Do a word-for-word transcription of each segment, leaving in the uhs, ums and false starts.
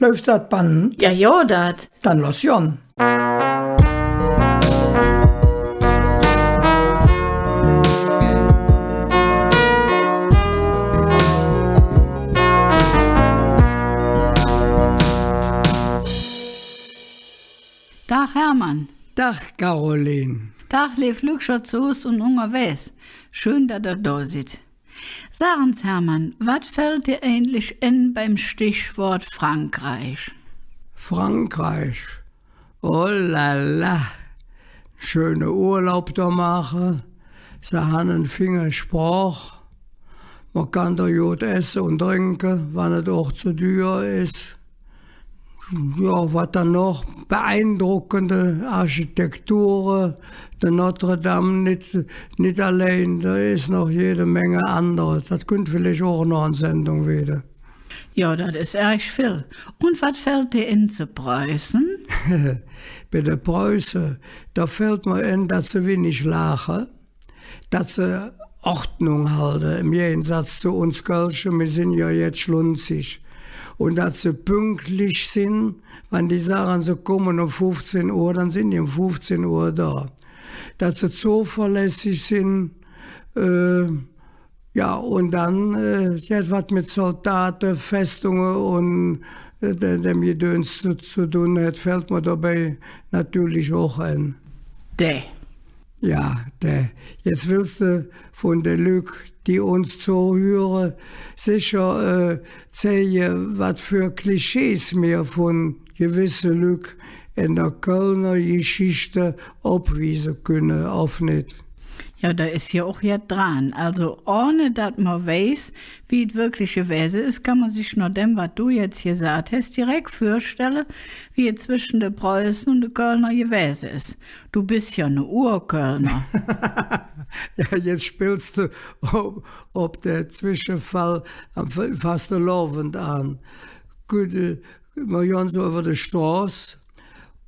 Läuf dat Band? Jo, jo, dat. Dann loss gonn. Dag, Hermann. Dag, Caroline. Dag, leev Lückcher zo Hus un ungerwägs. Schön, dat ehr do sid. Sag ens, Hermann, wat fällt dir eigentlich en beim Stichwort Frankreich? Frankreich? Oh la la. Schöne Urlaub do maache. Se han en fing Sproch. Mer kann do god esse un drinke, wann et och ze düür es. Jo, wat dann noch? Beeindruckende Architektur, de Notre-Dame nit, nit allein, do es noch jede Menge andere. Dat künnt villeich och noch en Sendung wääde. Jo, dat es ärg vill. Un wat fällt dir en zo Preuße? Bei de Preuße, do fällt mer en, dat se winnig laache, dat se Ordnung halde, em Gägesatz zo uns Kölsche, mir sin jo jet schlunzig. Un dat se pünktlich sin, wann die sage, se kumme öm fuffzehn Uhr, dann sin die öm fuffzehn Uhr do. Dat se zoverlässig sin, äh, jo, un dann, äh, jet wat met Zaldate, Festunge un, äh, de-, dem Gedöns zo, zo dun hät, fällt mer dobei natörlich och en. Dä. Jo, dä. Jetz wells de vun de Lück, die uns zohüre, secher, äh, zeige, wat för Klischees mir vun gewesse Lück en der Kölner Geschichte opwiese künne, ov nit? Jo, do es jo och jet dran. Alsu, ohne dat mer weiß, wie et wirklich gewäse es, kann mer sich noh dem, wat do jetz gesaht häs, direk vürstelle, wie et zwesche de Preuße un de Kölner gewäse es. Do bes jo ne Urkölner. Jo, jetz spills de op, op der Zwischefall am Fa-, Fastelovend aan. Gode, mer gonn su üvver de Stroß.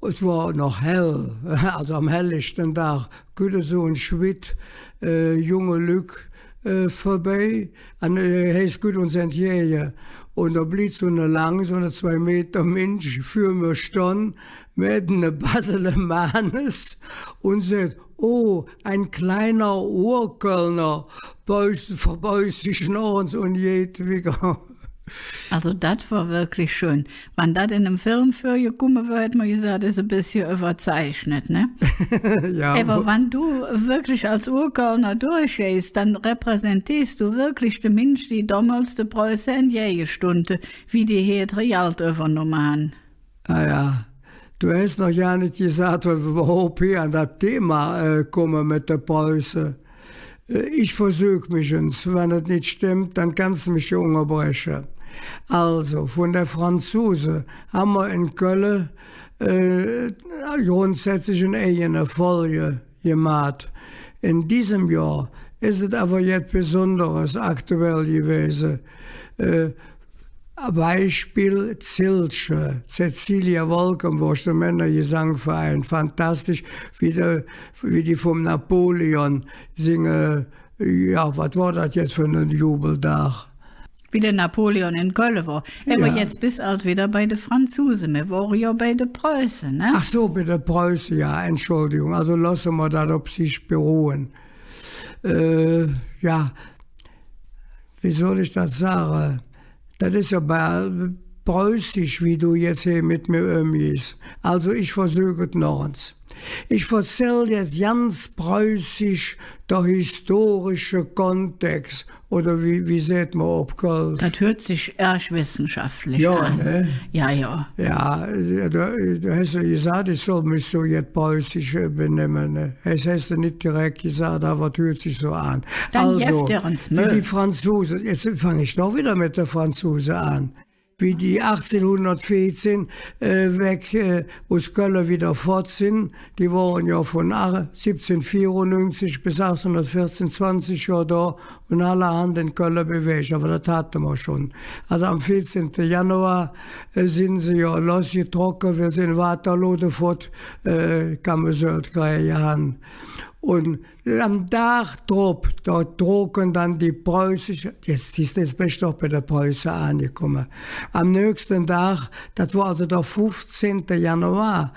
Et wor noch hell, alsu am hellichte Dag. Gode su en Schwitt, äh, junge Lück, äh, vörbei. An, äh, heiß, gode uns entgäge. Un do bliev su ne lang, su ne zwei Meter Minsch vür mir stonn, met ne Basele Manes un säht: „Oh, ein kleiner Urkölner, beuß-, verbeuß sich noch ens un geiht wigger.“ Alsu, dat wor wirklich schön. Wann dat en nem Film vürgekumme wör, hätt mer gesaht, es e bessche üvverzeichnet, ne? Jo. Ävver wann do wirklich als Urkölner durchgeihs, dann repräsenteers do wirklich de Minsch, die domols de Preuße entgägestunde, wie die hee et Rialt üvvernomme han. Ah jo, do häs noch gar nit gesaht, wat mer üvverhaup hee an dat Thema, äh, kumme met de Preuße. Äh, ich versök mich ens, wann et nit stemmp, dann kanns de mich jo ungerbreche. Alsu, vun de Franzuse han mer en Kölle, äh, grundsätzlich en eige Folg gemaht. En diesem Johr es et ävver jet Besonderes aktuell gewäse. Äh, Beispill Zillche, Cäcilia Wolkenburg, der Männergesangverein, fantastisch, wie de, wie die vum Napoleon singe, jo, wat wor dat jetz för ne Jubeldag? Wie der Napoleon en Kölle wor. Ävver jo, jetz bes ald widder bei de Franzuse. Mir wore jo bei de Preuße, ne? Ach su, bei de Preuße, jo, Entschuldigung. Alsu looße mer dat op sich beruhe. Äh, jo, wie soll ich dat sage? Dat es jo bei, preußisch, wie do jetz hee met mir ömgeihs. Alsu, ich versök et noch ens. Ich verzäll jetz ganz preußisch der historische Kontext, oder wie, wie säht mer op Kölsch? Dat hürt sich ärg wissenschaftlich an. Jo, ne? Jo, jo. Jo, do, do häs jo gesaht, ich soll mich su jet preußisch, äh, benemme, ne? Dat häs de nit direk gesaht, ävver et hürt sich su an. Dann alsu, gev der ens wie Möh. Die Franzuse, jetz fang ich doch widder met de Franzuse aan. Wie die achtzehnhundertvierzehn, äh, weg, äh, us Kölle widder fott sin, die wore jo vun ach-, siebzehnhundertvierundneunzig bes achtzehnhundertvierzehn zwanzig Johr do un allerhand en Kölle bewäg, ävver dat hatte mer schon. Alsu am veerzehnte Januar, äh, sin se jo lossgetrocke, weil se en Waterloo de Fott, äh, kamesölt kräge han. Un am Dag drop, do droge dann die preußische, jetz es, jetz ben ich doch bei de Preuße aangekumme. Am nächste Dag, dat wor alsu der fuffzehnte Januar,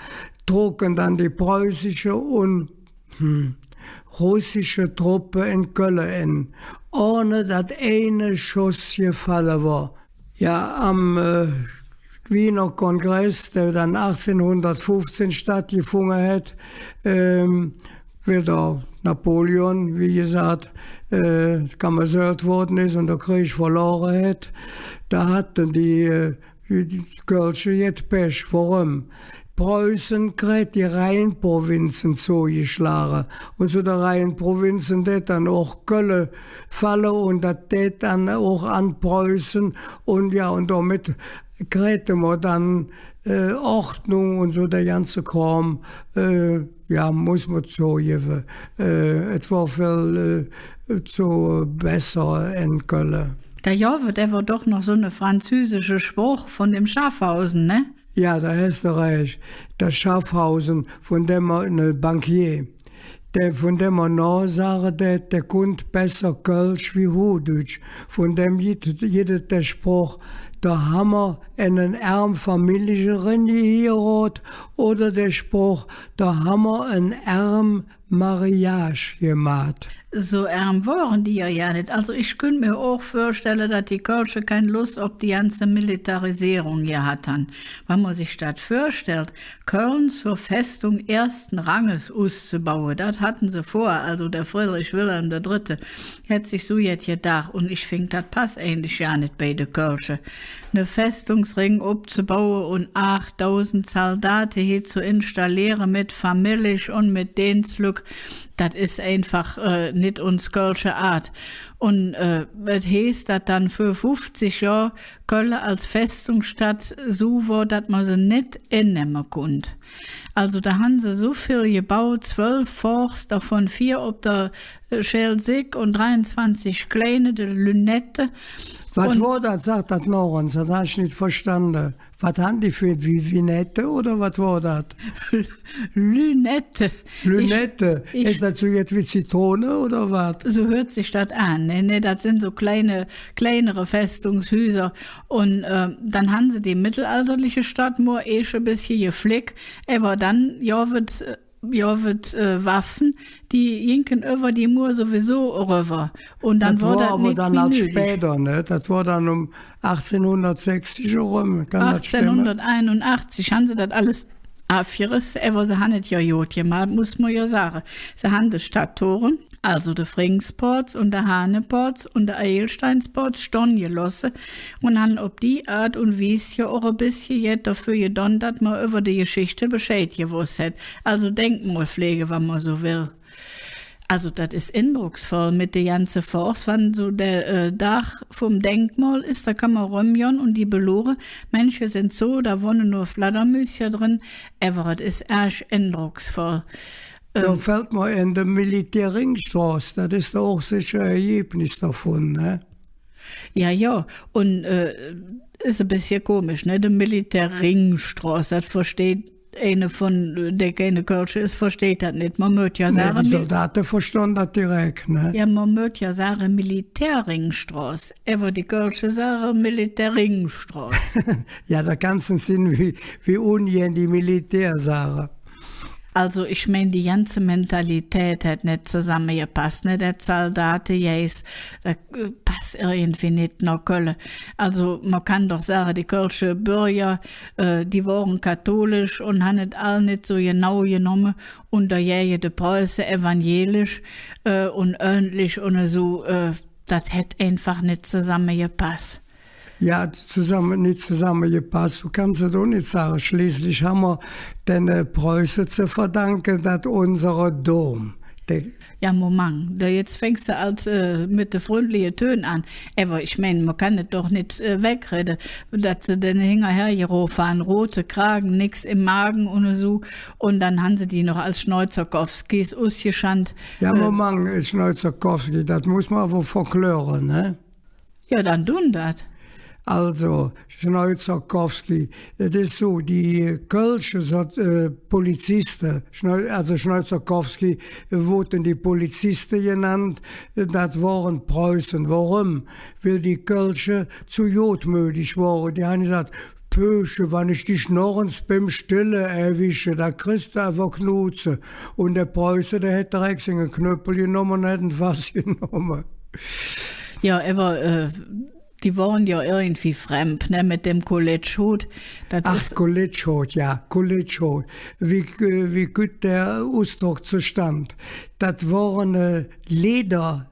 droge dann die preußische un, hm, russische Truppe en Kölle en, ohne dat eine Schoss gefalle wor. Jo, am, äh, Wiener Kongress, dä dann achtzehnhundertfuffzehn stattgefunge hät, ähm, weil der Napoleon, wie gesaht, äh, kamesölt woode es un der Kreeg verlore hät, do hatte die, äh, die Kölsche jet Pech. Woröm? Preuße kräht die Rheinprovinze zogeschlage. Un zo de Rheinprovinze dät dann och Kölle falle un dat dät dann och an Preuße. Un jo, un domet kräte mer dann, äh, Ordnung un su der ganze Krom, äh, jo, muss mer zogevve. Äh, et wor vill, äh, zo besser en Kölle. Do gov et ävver doch noch su ne französische Sproch vun dem Schaffhausen, ne? Jo, do häs de rääch. Der Schaffhausen, vun däm mer, ne Bankier, dä, vun däm mer noh sage dät, dä kunnt besser Kölsch wie Huhdütsch. Vun däm gitt, gitt et der Sproch, do han mer en ärm Famillich eren gehierodt, oder der Sproch, do han mer en ärm Mariage gemaht. Su ärm wore die jo, jo nit. Alsu, ich künnt mer och vürstelle, dat die Kölsche kein Loss op die ganze Militarisierung gehatt han. Wann mer sich dat vürstellt, Köln zur Festung ersten Ranges uszebaue, dat hatte se vür, alsu der Friedrich Wilhelm der Drette, hät sich su jet gedaach, un ich fing, dat pass eigentlich gar nit bei de Kölsche, ne Festungsring opzebaue un aachdausend Zaldate hee ze installiere met Famillich un met Deensslück. Dat es einfach, äh, nit uns kölsche Aat. Un, äh, et heiß, dat dann för fuffzig Johr Kölle als Festungsstadt su wor, dat mer se nit ennemme kunnt. Alsu, do han se su vill gebaut, zwölf Forts, dovun veer op der, äh, Schäl Sick un dreiunzwanzig kleine, de Lünette. Wat wor dat? Sag dat noch ens, dat han ich nit verstande. Wat han die för, wie, Vinette oder wat wor dat? Lünette. Lünette. Ich, ich, es dat su jet wie Zitrone oder wat? Su hürt sich dat aan. Nä, nä, dat sin su kleine, kleinere Festungshüser. Un, äh, dann han se die mittelalterliche Stadtmuur eesch e bessche gefleck, ävver dann, jo, weed, äh, jo, weed, äh, Waffe, die gingke üvver die Muur suwiesu erüvver. Un dann wor dat nit mih nüdig. Dat wor ävver dann als späder, ne? Dat wor dann öm achtzehnhundertsechzig eröm, kann dat stemme? Achtzehnhunderteinundachtzig han se dat alles avgeresse, ävver se han et jo god gemaht, muss mer jo sage. Se han de Stadttore, alsu de Fringsporz un de Hahnenporz un de Eigelsteinsporz stonn gelooße un han op die Aat un Wies jo och e bessche jet doför gedon, dat mer üvver de Geschichte Bescheid gewoss hät. Alsu Denkmolpflege, wann mer su well. Alsu, dat es endrocksvoll met de ganze Forts, wann su der, äh, Dag vum Denkmol es, do kann mer erömgonn un die belore. Manche sin su, do wonne nor Fladdermüscher dren, ävver et es ärg endrocksvoll. Do, ähm, fällt mer en, de Militärringstroß, dat es doch och secher e Ergebnis dovun, ne? Jo, jo. Un, äh, es e bessche komisch, ne? De Militärringstroß, dat versteiht eine vun, dä keine Kölsche es, versteiht dat nit. Mer mööt jo sage, die Zaldate verstonn dat tirek, ne? Jo, mer mööt jo sage Militärringstroß. Ävver die Kölsche sage Militärringstroß. Jo, do kanns de sinn, wie, wie ungään die Militär sage. Alsu, ich mein, die ganze Mentalität hät nit zesammegepass, ne? Der Zaldategeiß, dat, äh, pass irgendwie nit noh Kölle. Alsu, mer kann doch sage, die kölsche Bürger, äh, die wore katholisch un han et all nit su genau genomme, un dogäge de Preuße evangelisch, äh, un ööntlich un esu, äh, dat hät einfach nit zesammegepass. Jo, zesamme, nit zesammegepass, su kanns de et och nit sage. Schleeßlich han mer denne, äh, Preuße ze verdanke, dat unsere Dom, dä... Jo, Moment, do jetz fängs de ald, äh, met de fründliche Tön aan. Ävver ich mein, mer kann et doch nit, äh, wegredde, dat se denne hingerher gerofe han, rote Kragen, nix em Mage un esu. Un dann han se die noch als Schnäuzerkowskis usgeschannt. Jo, äh, Moment, äh, Schnäuzerkowski, dat muss mer ävver verkläre, ne? Jo, dann dun dat. Also, Schnäuzerkowski, et es su, die kölsche So-, äh, Poliziste, Schnäu-, also Schnäuzerkowski, äh, woodte die Poliziste genannt, äh, dat wore Preuße. Woröm? Weil die Kölsche zo godmödig wore. Die han gesaht: „Pöösche, wann ich dich noch ens beim Stelle erwische, do kriss de ävver Knuze.“ Un der Preuße, dä hät direk singe Knöppel genomme un hät en fassgenomme. Jo, ävver, äh, die wore jo irgendwie fremd, ne, met dem Kolletschhot. Dat Ach, es Kolletschhot, jo, Kolletschhot. Wie, äh, wie kütt der Usdrock zostand? Dat wore, äh, Ledder,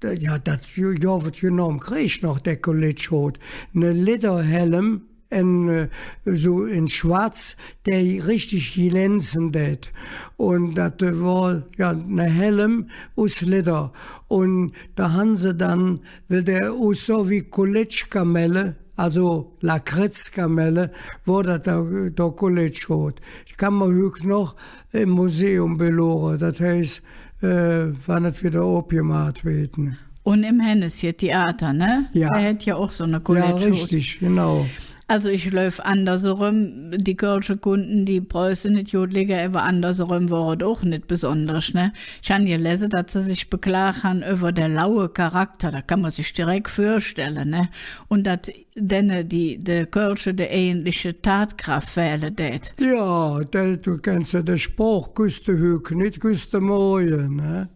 d-, jo, dat, jo, jo, woodt jo nohm Kreeg noch, der Kolletschhot. Ne Ledderhelm, en, äh, su en schwatz, dä richtig glänze dät. Un dat, äh, wor, jo, ne Helm us Ledder. Un do han se dann, weil dä ussah wie Kolletschkamelle, also Lakritzkamelle, wor dat der, der Kolletschhot. Kann mer hügg noch em Museum beluure. Dat heiß, äh, wann et widder opgemaht weed, ne? Un em Hännesche-Theater, ne? Jo. Dä hät jo och su ne Jo, Kolletschhot. Richtig, genau. Also ich gläuv, anderseröm, die Kölsche kunnte die Preuße nit god ligge, ävver anderseröm wor et och nit besonders, ne? Ich han gelese, dat se sich beklag han üvver der laue Charakter, do kann mer sich direk vürstelle, ne? Un dat denne, die, de Kölsche, de eigentliche Tatkraff fähle dät. Jo, dat, do kenns jo der Sproch: Küss de hügg nit, küss de morge, ne?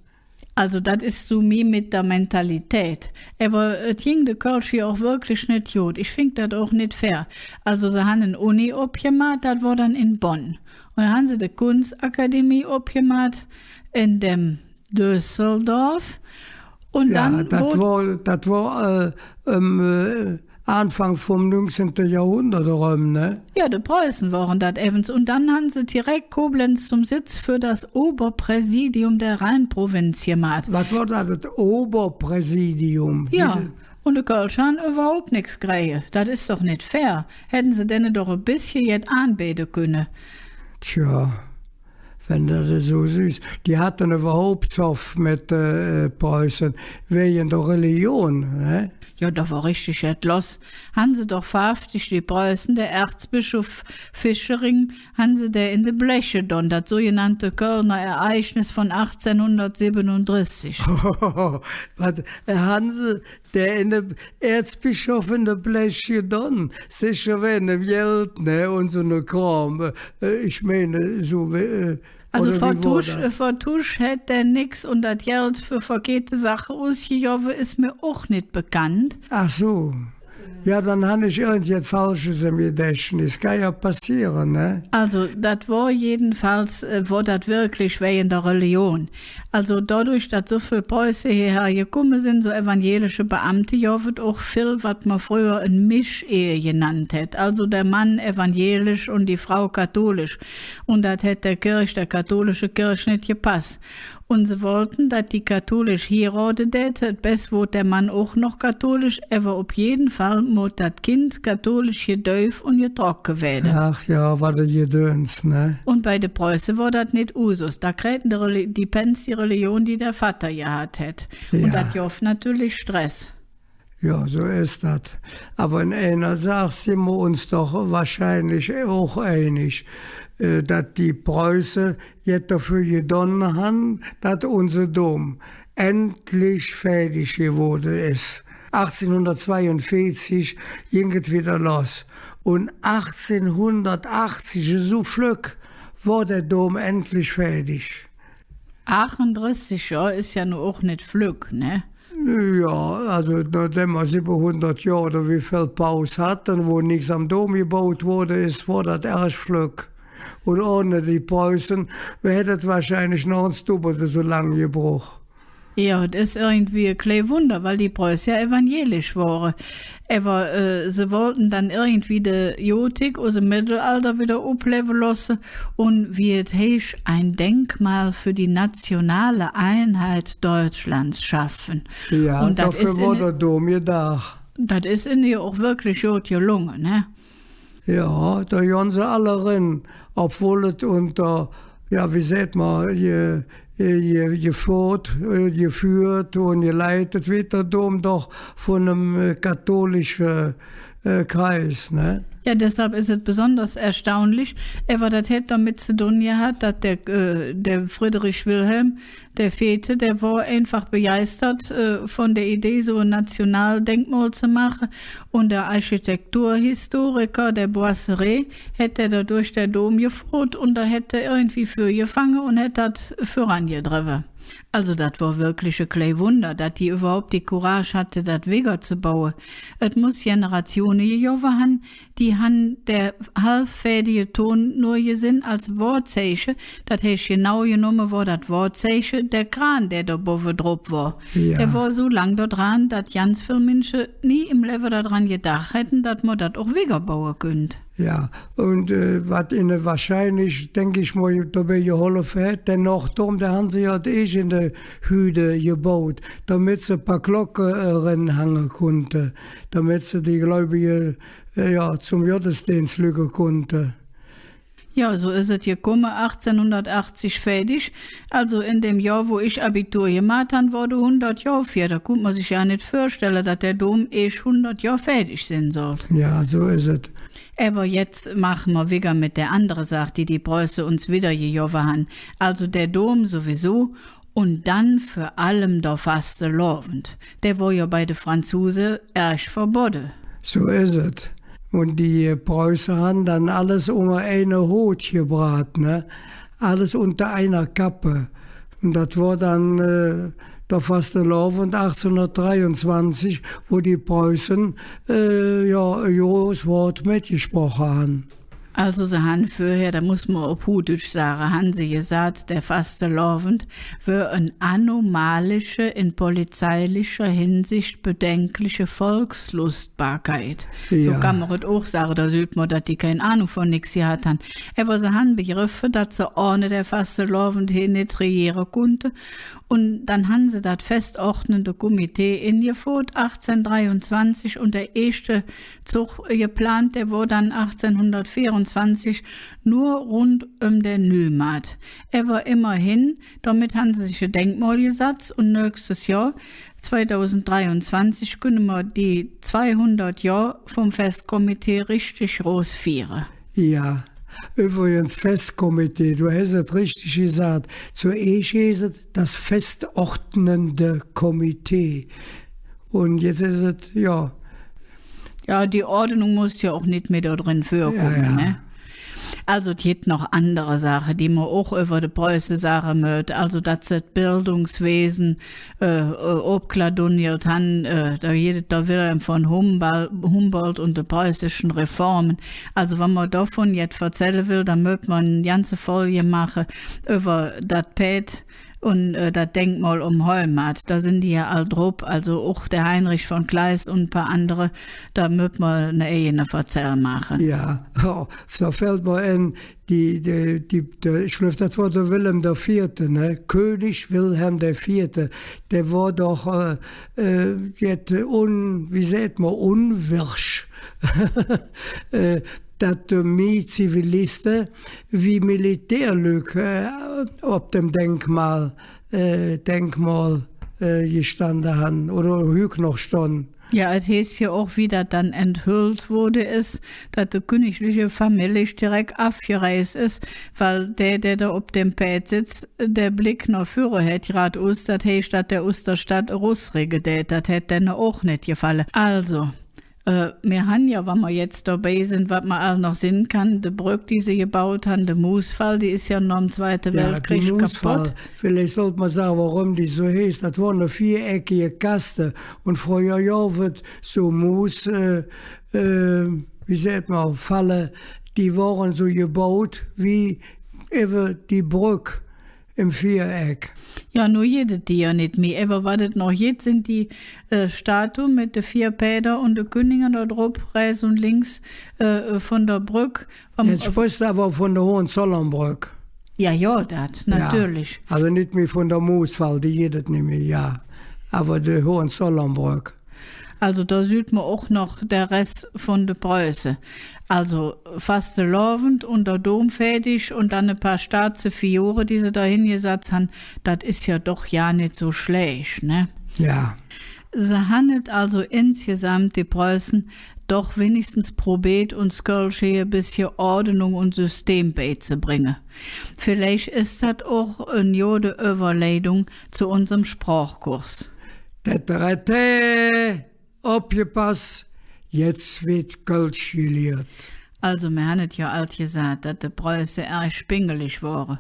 Also, dat es su mih met der Mentalität. Ävver et ging de Kölsche jo och wirklich nit god. Ich fingk dat och nit fair. Also, se han en Uni opgemaht, dat wor dann en Bonn. Un dann han se de Kunstakademie opgemaht en dem Düsseldorf. Un Jo, dann dat wor, dat wor, äh, ähm, äh, Aanfang vum nüngzehnte Johrhundert eröm, ne? Jo, de Preuße wore dat evvens. Un dann han se direk Koblenz zom Sitz för dat Oberpräsidium der Rheinprovinz gemaht. Wat wor dat, dat Oberpräsidium? Jo, un de Kölsche han üvverhaup nix kräge. Dat es doch nit fair. Hätte se denne doch e bessche jet aanbeede künne. Tja. Wann dat esu sühs. Die hatte üvverhaup Zoff met, äh, Preuße, wäge der Religion, ne? Jo, do wor richtig jet loss. Han se doch verhaftig, die Preuße, der Erzbischof Vischering, han se dä en de Blech gedon, dat sugenannte Kölner Ereignis vun achtzehnhundertsiebenunddressig. Wat, äh, han se dä en de Erzbischof en de Blech gedon, secher wäge dem Geld, ne, un su ne Krom. Äh, ich meine, su, äh, Also oder wie wor Vertusch, dat? Äh, Vertusch hät dä nix un dat Geld för verkehrte Saache usgegovve es mer och nit bekannt. Ach su. Jo, dann han ich irgendjet Falsches em Gedächnis. Kann jo passeere, ne? Also, dat wor jedenfalls, äh, wor dat wirklich wäge der Religion. Also dodurch, dat su vill Preuße hierher gekumme sin, su evangelische Beamte, gov et och vill, wat mer fröher en Mischehe genannt hät. Also der Mann evangelisch un die Frau katholisch. Un dat hät der Kirch, der katholische Kirch, nit gepass. Un se wollte, dat die katholisch hierode dät, et bess woodt der Mann och noch katholisch, ävver op jeden Fall moot dat Kind katholisch gedäuf un getrocke wääde. Ach jo, wat e Gedöns, ne? Un bei de Preuße wor dat nit Usus. Do kräte de Reli-, die Pänz die Religion, die der Vatter gehatt hät. Un Jo. Dat gov natörlich Stress. Jo, su es dat. Ävver en einer Saach sin mer uns doch wahrscheinlich och einig, äh, dat die Preuße jet doför gedon han, dat unse Dom endlich fäädig gewoode es. Achtzehnhundertzweiundvierzig ging et widder loss. Un achtzehnhundertachtzig, esu flöck, wor der Dom endlich fäädig. Achtunddressig Johr es jo nu och nit flöck, ne? Jo, also, nohdäm mer sibbehundert Johr oder wie vill Paus hatte, wo nix am Dom gebaut woode es, wor dat ärg flöck. Un ohne die Preuße, wor hätt et wahrscheinlich noch ens dobbelt esu lang gebruch. Jo, et es irgendwie e klei Wunder, weil die Preuße jo evangelisch wore. Ävver, äh, se wollte dann irgendwie de Gotik us dem Meddelalder widder oplevve looße un, wie et heiß, ein Denkmal für die nationale Einheit Deutschlands schaffen. Jo, un dat doför es wor der Dom gedaach. Dat es inne jo och wirklich god gelunge, ne? Jo, do gonn se all eren, ovwohl et unger, jo, wie säht mer, ge-, ge-, geföhrt, äh, geföhrt un geleitet weed der Dom doch vun enem, äh, katholische, äh, Kreis, ne? Jo, deshalv es et besonders erstaunlich. Ävver dat hät domet ze dun gehatt, dat der, äh, der Friedrich Wilhelm der Veete, dä wor einfach begeistert, äh, vun der Idee, su e Nationaldenkmol ze maache. Un der Architekturhistoriker, der Boisserée, hät der do durch der Dom geföhrt un do hät hä irgendwie för gefange un hät dat vörangedrevve. Alsu, dat wor wirklich e klei Wunder, dat die üvverhaup die Courage hatte, dat wigger ze baue. Et muss Generatione gegovve han, die han der halvfäädige Toon nor gesinn als Wohrzeiche. Dat heiß, genau genomme wor dat Wohrzeiche der Kran, dä do bovve drop wor. Jo. Dä wor su lang do dran, dat ganz vill Minsche nie em Levve do dran gedaach hätte, dat mer dat och wigger baue künnt. Jo, un, äh, wat inne wahrscheinlich, denk ich mol, dobei geholfe hät, der Nordtoon, dä han se jo eets en der Hühde gebaut, domet se e paar Glocke, äh, erenhange kunnte, domet se die Gläuvige, äh, jo, zom Goddesdeens lügge kunnte. Jo, su es et gekumme, achtzehnhundertachtzig fäädig. Alsu en däm Johr, wo ich Abitur gemaht han, woodt hundert Johr fier. Do kunnt mer sich jo nit vörstelle, dat der Dom eets hundert Johr fäädig sin sollt. Jo, su es et. Ävver jetz maache mer wigger met der andere Saach, die die Preuße uns widder gegovve han. Alsu der Dom suwiesu un dann vür allem der Fastelovend. Dä wor jo bei de Franzuse ärg verbodde. Su es et. Un die Preuße han dann alles unger eine Hot gebraht, ne? Alles unter einer Kappe. Un dat wor dann, äh, der Fastelovend achtzehnhundertdreiundzwanzig, wo die Preuße, äh, jo, e groß Wood metgesproche han. Alsu, se han vörher, do muss mer op Huhdeutsch sage, han se gesaht, der Fastelovend wör en anomalische, en polizeilischer Hinsicht bedenkliche Volkslustbarkeit. Su kann mer et och sage, do süht mer, dat die kein Ahnung vun nix gehatt han. Ävver se han begreffe, dat se ohne der Fastelovend hee nit regeere kunnte. Un dann han se dat festordnende Komitee engeföhrt, achzehnhundertdreiundzwanzig, un der eeschte Zog geplant, dä wor dann achzehnhundertvierundzwanzig nor rund öm der Nüümaat. Ävver immerhin, domet han se sich e Denkmol gesatz un nöchstes Johr, zweitausenddreiundzwanzig, künne mer die zweihundert Johr vum Festkomitee richtig groß fiere. Jo. Üvvrigens, Festkomitee, do häs et richtig gesaht. Zoeesch heeß et das festordnende Komitee. Un jetz es et, jo. Jo, die Ordnung muss jo och nit mih do dren vörkumme, jo, jo, ne? Alsu, et gitt noch andere Saache, die mer och üvver de Preuße sage mööt. Alsu, dat se et Bildungswese äh, äh, opkladunjelt han, äh, der, der Wilhelm vun Humbol-, Humboldt un de preußische Reforme. Alsu, wann mer dovun jetz verzälle well, dann mööt mer en ganze Folg maache üvver dat Pääd un, äh, dat Denkmol om Heumaat. Do sin die jo all drop. Alsu och der Heinrich vun Kleist un e paar andere, do mööt mer ene eigene Verzäll maache. Jo, oh, do fällt mer en, Die, die, die, der, ich gläuv, dat wor der Wilhelm der Veete, ne? König Wilhelm der Veete, dä wor doch, äh, äh, jet un-, wie säht mer, unwirsch, äh, dat do mih Ziviliste wie Militärlück, äh, op dem Denkmal, äh, Denkmol, äh, gestande han oder hügg noch stonn. Jo, et heiß jo och, wie dat dann enthüllt woode, es, dat de künnigliche Famillich tirek avgereis es, weil dä, dä do op dem Pääd sitz, der Bleck noh vüre hät, grad us, dat heiß, dat dä us der Stadt erusrigge dät, dat hät denne och nit gefalle. Alsu, äh, mir han jo, wann mer jetz dobei sin, wat mer all noch sinn kann, de Bröck, die se gebaut han, de Muusfall, die es jo nohm Zweite Weltkreeg kapodd. Villeich sollt mer sage, woröm die su heiß. Dat wor ene veereckige Kaste. Un fröher, jo, wor su Muus, äh, äh, wie säht mer, Falle, die wore su gebaut wie evve die Bröck em Veereck. Jo, no gitt et die jo nit mih. Ävver wat et noch gitt, sin die, äh, Statue met de veer Pääder un de Künninge do drop, rähts un links, äh, vun der Bröck. Am, jetz sprichs de ävver vun der Hohenzollernbröck. Jo, jo, dat, jo, natörlich. Alsu nit mih vun der Muusfall, die gitt et nit mih, jo. Ävver de Hohenzollernbröck. Alsu, do süht mer och noch der Ress vun de Preuße. Alsu, Fastelovend un der Dom fäädig un dann e paar Staatsfigure, die se do hingesatz han, dat es jo doch jo nit su schlääch, ne? Jo. Se han et alsu insgesamp, die Preuße, doch winnigstens probeet, uns Kölsche e bessche Ordnung un System beizebränge. Villeich es dat och en gode Üvverleidung zo unsem Sprochkurs. Täterätä, opgepass, jetz weed Kölsch geliert. Alsu, mir han et jo ald gesaht, dat de Preuße ärg pingelig wore.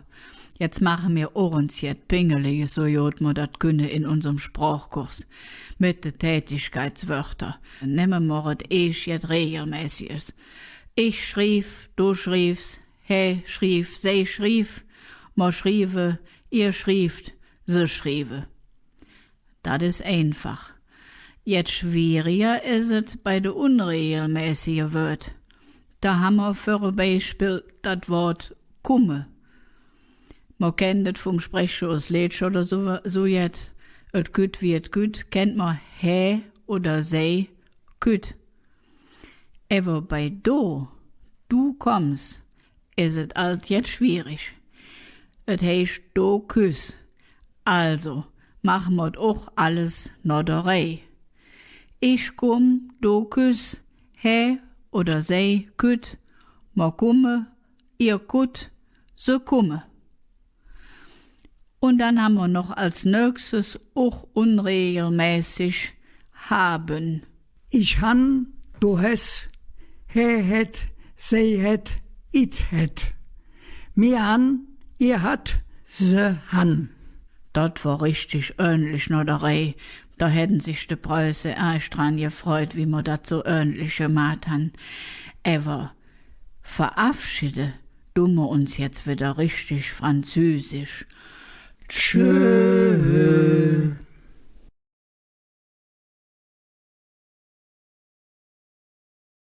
Jetz maache mir och ens jet Pingeliges, su god mer dat künne en unsem Sprochkurs, met de Tätigkeitswörter. Nemme mer et eesch jet Regelmäßiges. Ich schriev, do schrievs, hä schriev, se schriev, mer schrieve, ehr schrievt, se schrieve. Dat es einfach. Jet schwieriger es et bei de unregelmäßige Wööd. Do han mer för e Beispill dat Wood kumme. Mer kennt et vum Sprechkurs Leedje oder su, su jet. Et kütt, wie et kütt, kennt mer, hä oder sei kütt. Ävver bei do, du kommst, es et ald jet schwierig. Et heiß, do küss. Alsu, maache mer et och alles noh der Reih. Ich kumme, do küss, hä oder sei kütt, mer kumme, ehr kutt, se kumme. Un dann han mer noch als nöchstes och unregelmäßig haben. Ich han, do häs, hä hät, sei hät, et hät. Mir han, ehr hat, se han. Dat wor richtig ööntlich noh der Reih. Do hätte sich de Preuße ärg dran gefreut, wie mer dat su ööntlich gemaht han. Ävver verabschiede dun mer uns jetz widder richtig französisch. Tschö.